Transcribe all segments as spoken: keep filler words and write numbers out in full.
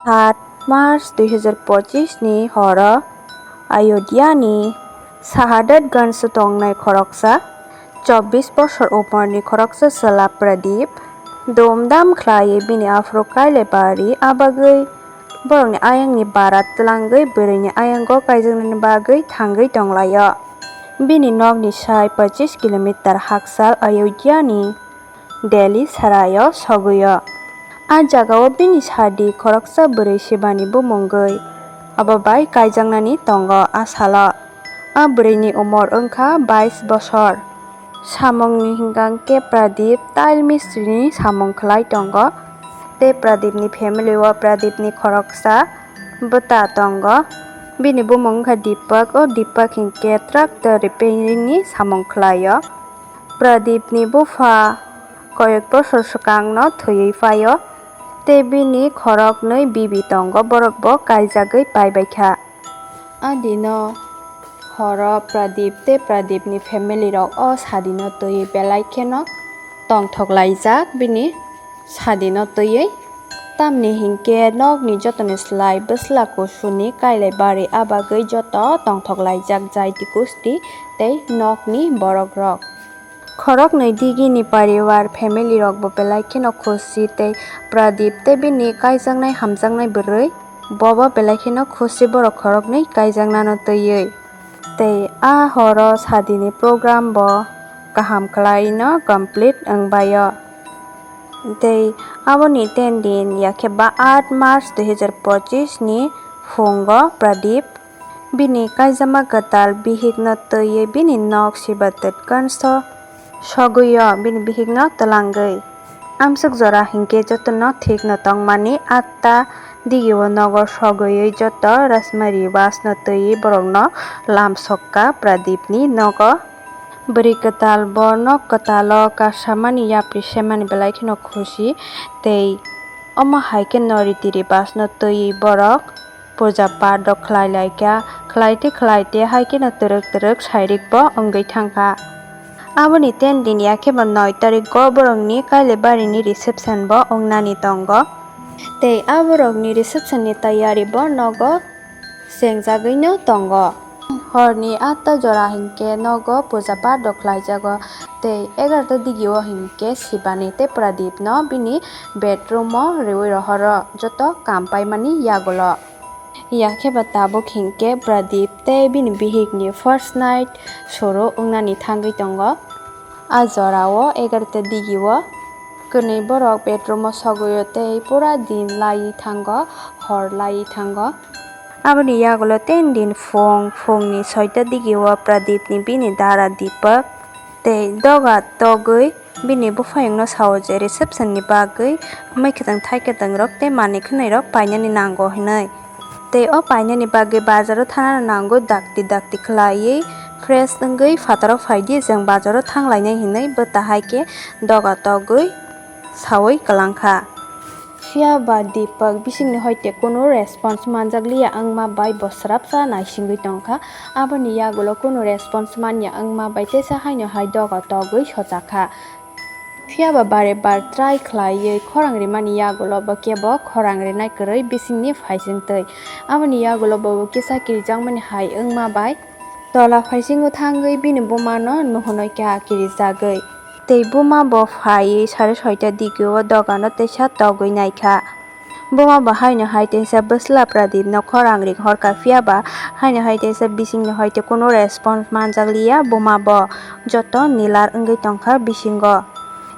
Saat March dui hazar pochis ni horo Ayodhya ni Shahadatganj o tongnai khoroksa chobbish bosor umor ni khoroksa chwla Pradip dhumdham khlaiwi bini aphuru kailai bari, abagwi borokni ayangni barat twlangwi bwrwini ayango kaijaknani bagwi thangwi tonglaio. Bini nokni sai pochis kilometer hakchal Ayodhya ni Delhi sarai o sogwi o. A jaga o bini sadi khoroksa bwrwi Shivani bumungwi abo bai kaijaknani tongo a salo. A bwrwini umor wngkha bais bosor. Samungni hwnkha khe Pradip tile mistri ni samung khlai tongo. Tei Pradip ni family o Pradip ni khoroksa bwta tongo. Bini bumung wngkha Deepak. O Deepak hinkhe tractor repairing ni samung khlai o. Pradip ni bupha koyek bosor swkang no thwiwi pai o. Tei bini khoroknwi bibi tongo, borok bo kaijagwi paibaikha. A dino horo Pradip tei Pradip ni family rok o sadi no twiwi belai kheno tongthok laijak bini sadi no twiwi. Tamni hinkhe nokni jotoni slai bwsla kusuni kailai bari, abagwi joto tongthok laijak jaiti kusti tei nokni borok rok. Khoroknwi digini paribar family rok bo belai kheno khusi tei Pradip tei bini kaijaknai hamjaknai bwrwi bo bo belai kheno khusi borok khoroknwi kaijaknano twiwi. Tei a horo sadini program bo kaham khlaino complete wngbaio. Tei aboni ten din yakhe ba aat March dui hazar pochis ni phungo Pradip bini kaijakma kwtal bihikno twiwi bini nok Shivadatganj o sogwi o bini bihikno twlangwi. Amswk jora hinkhe jotono thikno tongmani atta digio nogo sogwi joto rasmari wasno twiwi borokno lamsokha Pradipni nogo. Bwrwi kwtal bo nok kwtalo kasamani yapri semani belai kheno khusi tei omo hai kheno riti ribasno twiwi borok puja pat rok khlai lai kha, khlai te khlai te hai kheno twrwk twrwk sairik bo wngwi thang kha. Aboni ten din yakhe bo noi tarik o borokni kailai bari ni reception bo wngnani tongo. Tei a borokni reception ni tayari bo nogo chengjagwino tongo. Horni atta jora hinkhe nogo puja pat rok khlaijago, tei egarota digio hinkhe Shivani tei Pradip no bini bedroom o riwi rohoro joto kam paimani yagulo. Yakhe ba tabuk hinkhe Pradip tei bini bihik ni first night suru wngnani thangwi tongo. A jora o egarota digi o kwnwi borok bedroom o sogwi o tei pura din laiwi thango, hor laiwi thango. Aboni yagulo ten din phung, phungni soita digi o Pradip ni bini dara Deepak tei doga togwi bini buphayungno sao je reception ni bagwi mwkhwtwng thaikwtwng rok tei manwi khwnwi rok painani nango hwnwi. Tei o painani bagwi bazaro thanano nango dakti dakti khlaiwi fresh wngwi phataro phaidi, chwng bazaro thang lainai hwnwi bwta hai khe doga togwi saui kwlang kha. Phiya ba Deepak bisingni hoite kunu response manjak liya wngma bai bo swrapsa naisingwi tong kha. Aboni yagulo kunu response manya wngma bai teisa haino hai doga togwi socha kha. Phiya ba bare bar try khlaiwi khorang rimani yagulo bo kebo khorang rinai kwrwi bisingni phaisingtwi. Aboni yagulo bo kisa kirijakmani hai wngma bai tola phaisingo thangwi bini bumano nuhunoi kha kirijagwi. Tei buma bo phaiwi sare soita digio dogano teisa togwi naikha. Buma bo haino hai teisa bwsla Pradip no khorang ring horkha, phiya ba haino hai teisa bisingni hoite kunu response manjak liya. Buma bo joto nilar wngwi tongkha bisingo.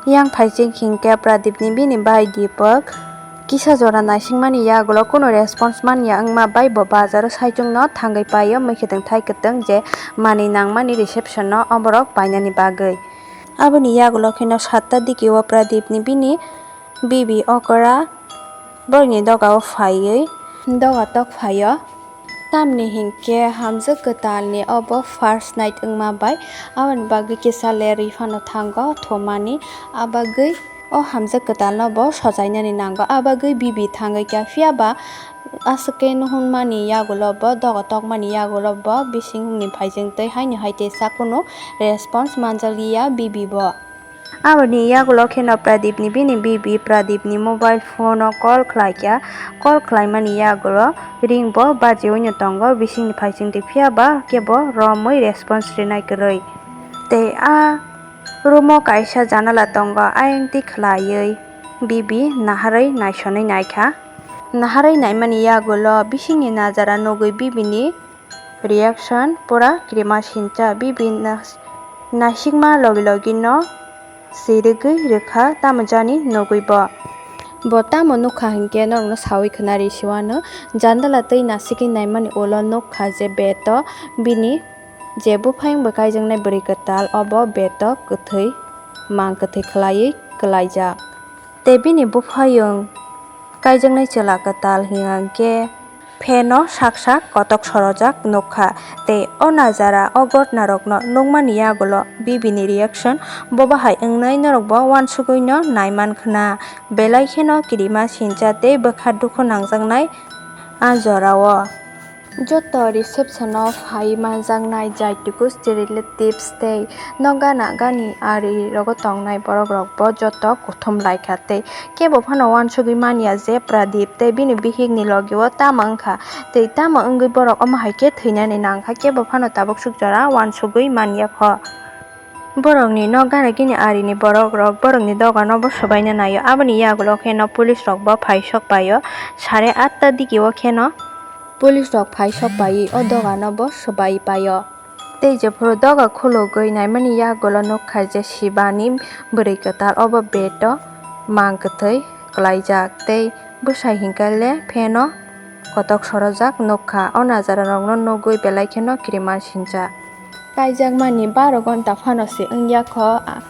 Yang phaising hinkhe Pradip ni bini bai Deepak kisa jora naisingmani yagulo kunu response manya wngma bai bo bazaro saichung no thangwi paio, mwkhwtwng thaikwtwng je manwi nangmani reception no oborok painani bagwi. Aboni yagulo kheno satta digio Pradip ni bini bibi okra borokni doga o phaiwi doga tok phaio. Tamni hinkhe hamjwk kwtalni obo first night wngma bai aboni bagwi kisa lerwi phano thango thumani, abagwi o hamjwk kwtalno bo sojainani nango, abagwi bibi thangwi kha. Phiya ba aswk khe nuhunmani yagulo bo, doga tokmani yagulo bo bisingni phaisingtwi haino hai teisa kunu response manjak liya bibi bo. Aboni yagulo kheno Pradip ni bini bibi Pradip ni mobile phone o call khlaikha. Call khlaimani yagulo ring bo bajiwi no tongo bisingni phaisingtwi, phiya ba kebo romwi response rinai kwrwi. Tei a room o kaisa janala tongo, ayang twi khlaiwi bibi naharwi naisonwi naikha. Naharwi naimani yagulo bisingni najara nugwi bibini reaction pura krima sincha. Bibi nas-, nasikma logi logi no sirigwi rwkha, tamo jani nugwi bo. Bo tamo nukha hinkhe norokno sawi khna risiwano. Jandala twi nasikwi naimani ulo nukha je bed o bini je buphayung bo kaijaknai bwrwi kwtal, obo bed o kwthwi mang kwthwi khlaiwi kwlaijak. Tei bini buphayung kaijaknai chwla kwtal hinkhe fan o sak sak kotok sorojak nukha. Tei o najara o gotnarokno nukmani yagulo bibini reaction bo bahai wngnai norokbo uansugwino naiman khna. Belai kheno kirima sincha tei bwkha dukhu nangjaknai a jorao. Joto reception o phai manjaknai jaitukus, relatives tei nok gana gani ari rogo tongnai borok rok bo joto kuthum laikha tei kebo phano uansugwi manya je Pradip tei bini bihik ni logi o tamo wngkha tei tamo wngwi borok omo hai khe thwinani nangkha, kebo phano tabuk suk jora uansugwi manya kho. Borokni nok gana gini arini borok rok borokni dogano bo swbaina naio. Aboni yagulo kheno police rok bo phai sok paio. Sare atta digi o kheno police rok phai sok paiwi o dogano bo swbai paio. Tei jephuru doga khulugwi naimani yagulo nukha je Shibani bwrwi kwtal obo bed o mang kwthwi kwlaijak tei bwsai hinkhe le fan o kotok sorojak nukha. O najara rokno nugwi belai kheno kirima sincha. Kaijakmani baro gonta phano se wngya kho. A-,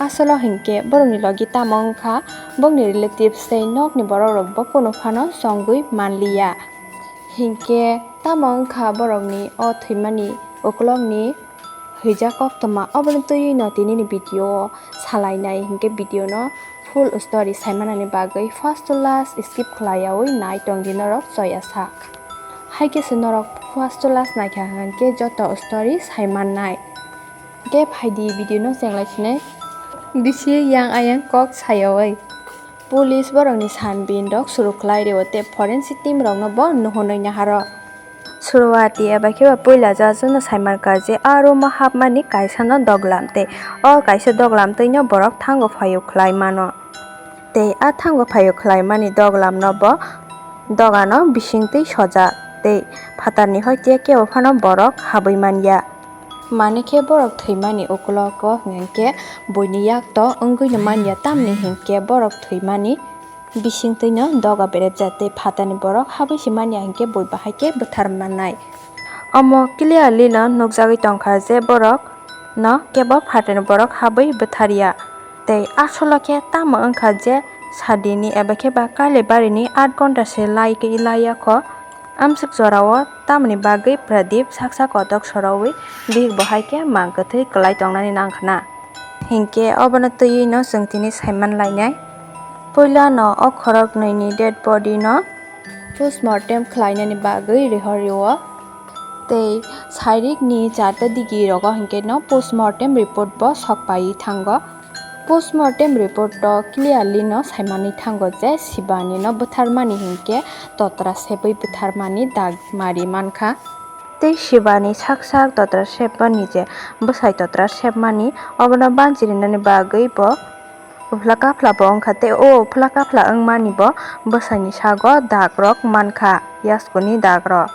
asolo hinkhe borokni logi tamo wngkha, bongni relatives tei nokni borok rok bo kunu phano chongwi manliya. Hinkhe tamo wngkha borokni o thwimani ukulokni hwijak koktwma. Obono twiwi no tinini video o salainai hinkhe video no full story saimanani bagwi first to last skip khlaiyawi nai tongdi norok choya sak. Hai khe se norok first to last naikha hinkhe joto story saimannai. Khe phaidi video no chenglai sinai. Bisi yang ayang kok sayawi. Police borokni sanbin rok suru khlai rio tei forensic team rokno bo nuhunwi naharo. Suruwati eba khe ba puila jajwkno saimankha je a room o hapmani kaisano doglam tei o kaisa doglam twino borok thango phaio khlai mano. Tei a thango phaio khlai mani doglamno bo dogano bisingtwi sojak tei phatarni hoi tiya kebo phano borok habwi manya. Mani khe borok thwimani uklogo hwnkhe buini yakto wngwino manya, tamni hinkhe borok thwimani bisingtwino doga berepjak tei phatarni borok habwi se manya hinkhe bui bahai khe bwthar mannai. Omo clearly no nukjagwi tongkha je borok no kebo phatarni borok habwi bwtharya. Tei asolo khe tamo wngkha je sadini eba khe ba Kailaibari ni aat ghonta se lai khe laiya kho. Amswk jorao tamoni bagwi Pradip saksa kotok sorowi bihik bo hai khe mang kwthwi kwlai tongnani nangkhna. Hinkhe obono twiwi no chwng tini saiman lainai. Puila no o khoroknwi ni dead body no postmortem khlainani bagwi rihor rio. Tei sairik ni charta digi rogo hinkhe no postmortem report bo sok paiwi thango. Postmortem report o clearly no saimanwi thango je Shibani no bwtharmani hinkhe totra sebwi bwtharmani dag mari mankha. Tei Shibani sak sak totra sepmani je bwsai totra sepmani obono banchirinani bagwi bo uphla kaphla bo wngkha tei o uphla kaphla wngmani bo bwsaini sago dag rok mankha, yaskuni dag rok.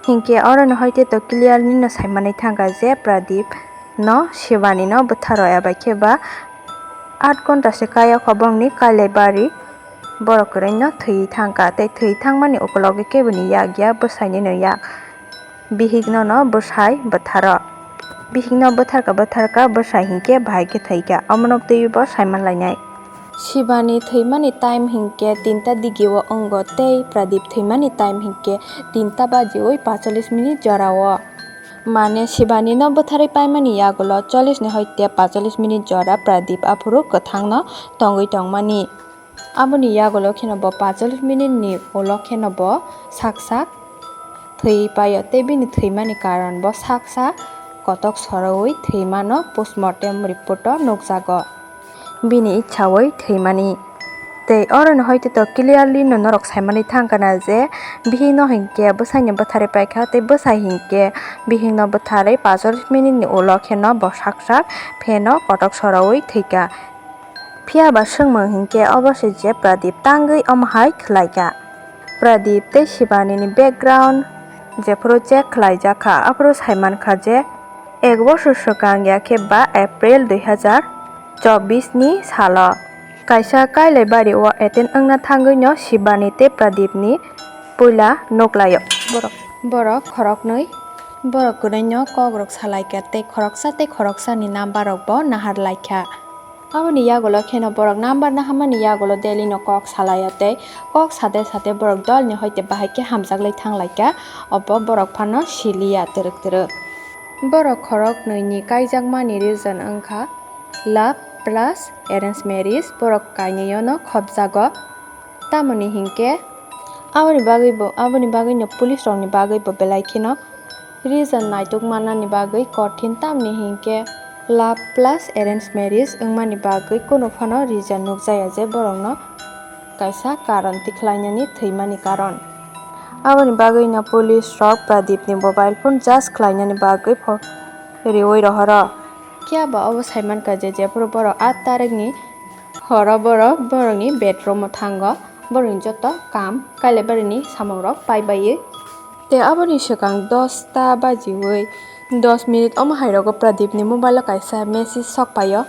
Hinkhe oro ni hoi tei to clearly no saimanwi thangkha je Pradip no Shibani no bwtharo eba khe ba aat ghonta se kaya kho bongni Kailaibari borok kwrwino thwi thangkha tei thwi thangmani ukulogwi keboni yak ya bwsainino yak. Bihikno no bwsai bwtharo. Bihikno bwtharka bwtharka bwsai hinkhe bahai khe thwikha. Omono twiwi bo saiman lainai. Shibani thwimani time hinkhe tinta digi o wngo tei Pradip thwimani time hinkhe tinta bajiwi pachalis minute jorao. Mane Shibani no bwtharwi paimani yagulo chollish ni hoi tei pachalis minute jora Pradip aphuru kwthangno tongwi tongmani. Aboni yagulo kheno bo pachalis minute ni ulo kheno bo sak sak thwi paio tei bini thwimani karon bo sak sak kotok sorowi thwimano postmortem report o nukjago. bini ichhawi thwimani. Tei oro no hoite to clearly no norok saimani thangkana je bihikno hinkhe bwsaino bwtharwi paikha tei bwsai hinkhe bihikno bwtharwi pasoris minute ni ulo kheno bo sak sak pheno kotok sorawi thwikha. Phiya ba swngmung hinkhe obo se je Pradip tangwi omo hai khlaikha. Pradip tei Shivani ni background jephuru check khlaijakha, aphuru saimankha je ek bosor swkang ya khe ba April dui hazar chobbish ni salo kaisa Kailaibari o attend wngna thangwi no Shivani tei Pradip ni puila nuklaio. Borok, borok khoroknwi borok kwrwino kokrok salaikha tei khoroksa tei khoroksa ni number rokbo nahar laikha. Aboni yagulo kheno borok number naharmani yagulo daily no kok salaio tei kok sade sade borok dolni hoite bahai khe hamjaklai thanglaikha, obo borok phano siliya twrwk twrwk. Borok khoroknwi ni kaijakmani reason wngkha love plus arrange marriage, borok kainwino khopjago. Tamoni hinkhe aboni bagwibo, aboni bagwino police rokni bagwibo belai kheno reason naituk mannani bagwi kothin, tamni hinkhe love plus arrange marriage wngmani bagwi kunu phano reason nukjaya je borokno kaisa karon tikhlainani thwimani karon. Aboni bagwino police rok Pradip ni mobile phone search khlainani bagwi pho-, riwi rohoro. Phiya ba obo saimankha je jephuru borok aat tarikni horo borok borokni bedroom o thango, borokni joto kam Kailaibari ni samungrok paibaiwi. Tei aboni swkang dosta bajiwi dos minute omo hai rogo Pradip ni mobile o kaisa message sokpaio.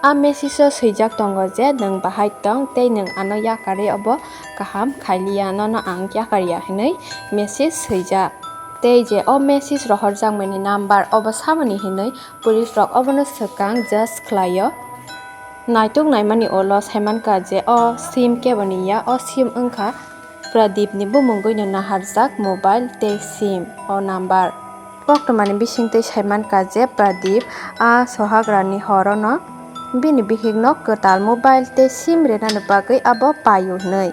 A message o swijak tongo je, "Nwng bahai tong tei nwng ano yakarwi obo kaham khailiya, nono ang yakarya," hinwi message swijak. Tei je o message rohorjakmani number obo samani hinwi police rok obono swkang search khlaio. Naituk naimani ulo saimankha je o sim keboni ya, o sim wngkha Pradip ni bumungwino naharjak mobile tei sim o number. Koktwmani bisingtwi saimankha je Pradip a sohagrani horono bini bihikno kwtal mobile tei sim rinani bagwi abo paio hinwi.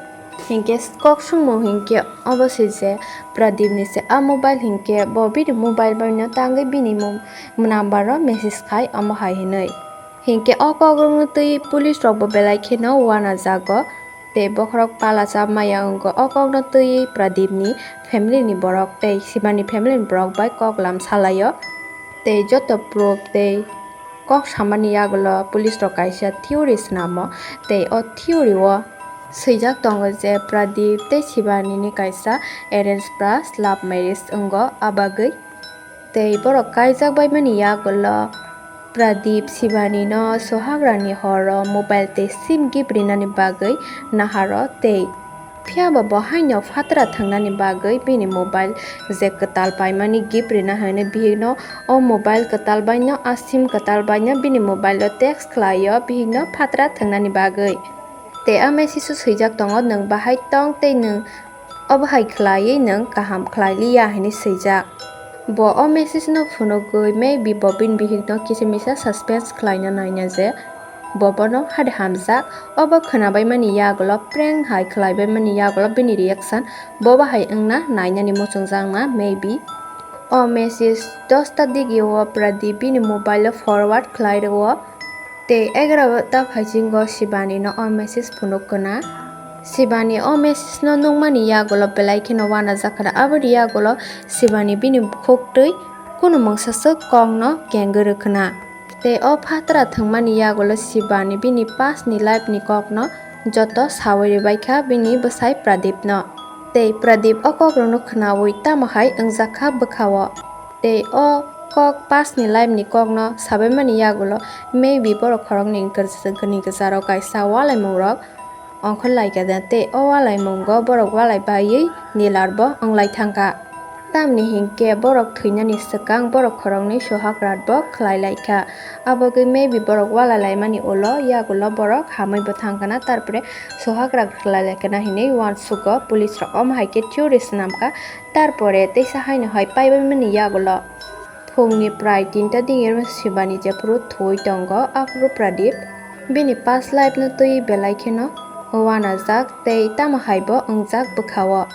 Hinkhe kok swngmung hinkhe obo se je Pradip ni se a mobile hinkhe bo bini mobile bai no tangwi bini mo-, number o message khai omo hai hinwi. Hinkhe o kok rokno twi police rok bo belai kheno uanajago. Tei bokhorok pala cha maya wngo. O kokno twiwi Pradip ni family ni borok tei Shivani family ni borok bai kok lam salaio. Tei joto proof tei kok samani yagulo police rok kaisa theory swnamo. Tei o theory o swijak tongo je Pradip tei Shivani ni kaisa arrange plus love marriage wngo, abagwi Tei borok kaijak baimani yagulo Pradip Shivani no sohagrani horo mobile tei sim gift rinani bagwi naharo tei phiya ba bo haino phatra thwngnani bagwi bini mobile je kwtal paimani gift rina hwnwi bihikno o mobile kwtal baino a sim kwtal baino bini mobile o text khlaio bihikno phatra thwngnani bagwi. Tei a message o swijak tongo, "Nwng bahai tong tei nwng obo hai khlaiwi nwng kaham khlai liya," hinwi swijak. Bo o message no phunugwi maybe bo bini bihikno kisa misa suspense khlaina naina je bo bono hade hamjak. Obo khwnabaimani yagulo, prank hai khlaibaimani yagulo bini reaction bo bahai wngna nainani muchungjakna maybe. O message dosta digi o Pradip bini mobile o forward khlai rwo. Tei egaroh ta phaisingo Shivani no o message phunuk khna. Shivani o message no nukmani yagulo belai kheno uanajak khna. Aboni yagulo Shivani bini khuktwi kunu mungsa swk kok no kengwi rw khna. Tei o phatra thwngmani yagulo Shivani bini past ni life ni kok no joto sawi rwbaikha bini bwsai Pradip no. Tei Pradip o kok rokno khnawi tamo hai wngjak kha bwkha o. Tei o kok past ni life ni kok no sabaimani yagulo maybe borok khoroknwi kwrwng kwrwng kwcharo kaisa ualaimung rok ongkhor laikha da tei o ualaimungo borok ualai baiwi nilar bo wnglai thangkha. Tamni hinkhe borok thwinani swkang borok khoroknwi sohag rat bo khlai laikha. Abogwi maybe borok ualai laimani ulo yagulo borok hamwi bo thangkhana, tarpore sohag rat khlai laikhana hinwi uansugo police rok. Omo hai khe theory swnamkha. Tarpore teisa haino hai paibaimani yagulo phungni prai tinta digi Shivani jephuru thwi tongo, aphuru Pradip bini past life no twi belai kheno uanajak tei tamo hai bo wngjak bwkha o.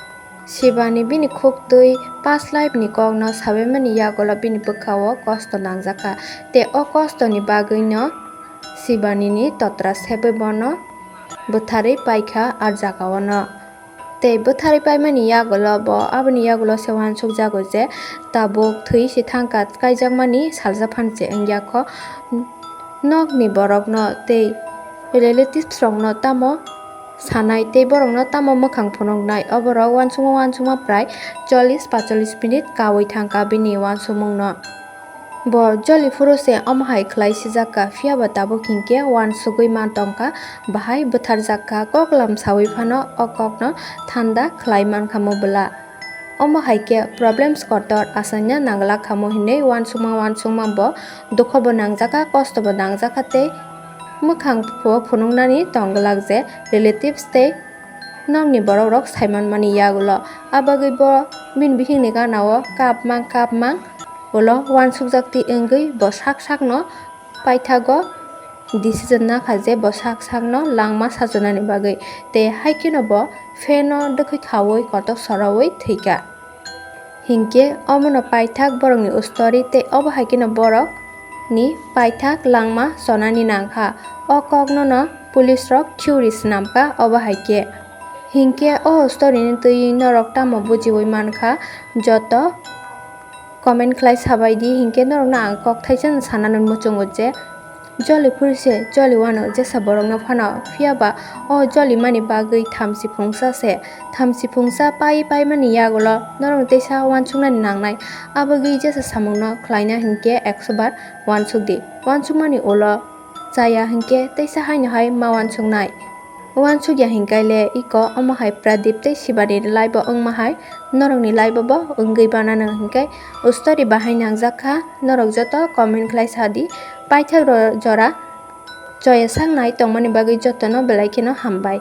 Shivani bini khuktwi past life ni kok no sabaimani yagulo bini bwkha o kosto nangjakha tei o kosto ni bagwi no Sibanini totra sebwi bono bwtharwi paikha a jagao no. Tei bwtharwi paimani yagulo bo aboni yagulo se uansukjago je tabuk thwi se thangkha, kaijakmani salsa phan se wngya kho. Nokni borokno tei relatives rokno tamo sanai tei borokno tamo mwkhang phunuknai, oborok uansukma uansukma prai chollish pacholis minute kaui thangkha bini uansukmungno. Bo joli phuru se omo hai khlai sijak kha, phiya ba tabuk hinkhe uansugwi man tongkha, bahai bwtharjak kha, koklam saui phano o kokno thanda khlai mankha mo bwla. Omo hai khe problems kotor achaina nang glak kha mo hinwi uansukma uansukma bo dukho bo nangjakha, kosto bo nangjakha tei mwkhang bo phunuknani tong glak je relatives tei nokni borok rok saimanmani yagulo. Abagwi bo bini bihikni ganao kapmang kapmang ulo uansukjakti wngwi bo sak sakno paithago decision nakha je bo sak sakno langma sajwnani bagwi, tei hai kheno bo fan o dwkhwi khaui kotok soraui thwikha. Hinkhe omono paithak borokni ustori tei obo hai kheno borokni paithak langma chonani nangkha. O koknono police rok theory swnamkha obo hai khe. Hinkhe o story ni twi norok tamo bujiui mankha, joto comment khlai sabaidi, hinkhe norokno ang kok thaisa sanani muchungo je, joli phuru se joli uano jesa borokno phano, phiya ba o joli mani bagwi thamchi phungsa se, thamchi phungsa pai paimani yagulo norokno teisa uansuknani nangnai. Abagwi jesa samungno khlaina hinkhe ekso bar uansukdi, uansukmani ulo chaya hinkhe teisa haino hai ma uansuknai. Uansukya hinkai le iko omo hai Pradip tei Shibani life o wngma hai norokni life o bo wngwi banano hinkai story bahai nangjak kha, norok joto comment khlai sadi, paithak ro jora choya saknai tongmani bagwi jotono belai kheno hambai.